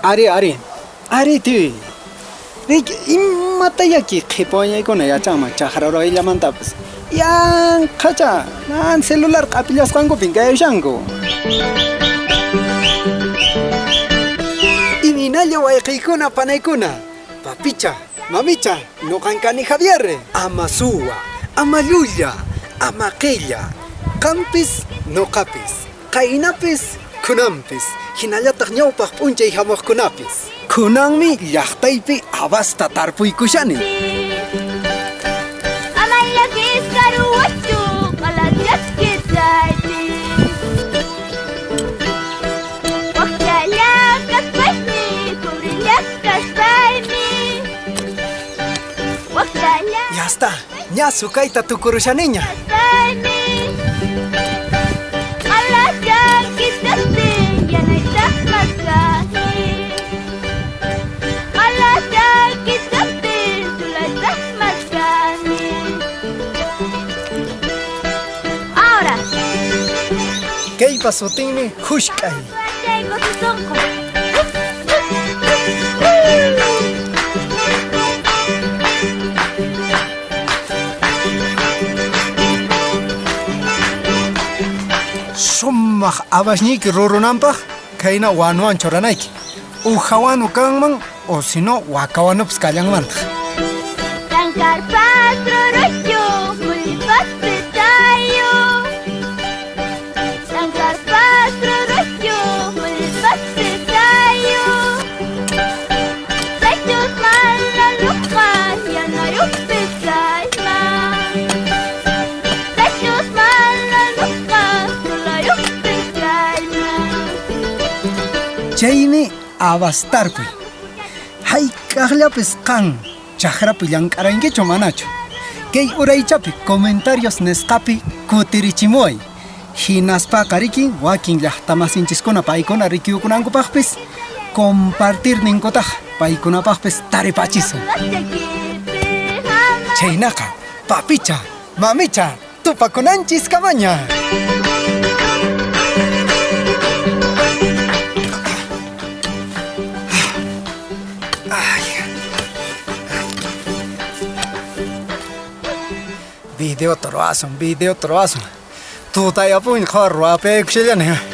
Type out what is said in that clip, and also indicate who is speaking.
Speaker 1: Ari, ari. Ari, tío. Riki, imatayaki qhipa wañaykuna yachanman chakra rurayllamantapas. Yanqhacha, man celular q'apillasqankupin kayashanku. Imaynalla wayqiykuna panaykuna, papicha, mamicha, nuqan kani Javier. Ama suwa, ama llulla, ama qilla, qampis nuqapis. Qaynapis, khunanpis, hinallataq ñawpaq p'unchay hamuqkunapis. Khunanmi llaqtaypi habasta tarpuykushani. Ya está, ña sukayta tukurushaniña. Kaypa sutinmi hushk'ay. Sumaq abasniyki rurunanpaq khayna wanuwan churanayki. Uja wanu kanman o si no waka wanupis kallanmantaq. Chaymi abastarpuy. Hayk'aqllapis qan chakrapi llank'arankichu manachu? Kay uraychapi comentarios nisqapi kutirichimuway. Hinaspaqa riki wakin llaqtamasinchiskuna paykuna rikuykunankupaqpis compartir ninkutaq paykunapaqpis taripachisun. Chhaynaqa, papicha, mamicha, tupakunanchis kamaña. Videota ruwasun, videota ruwasun. Tutayapuni qhawar ruwapaykushallani.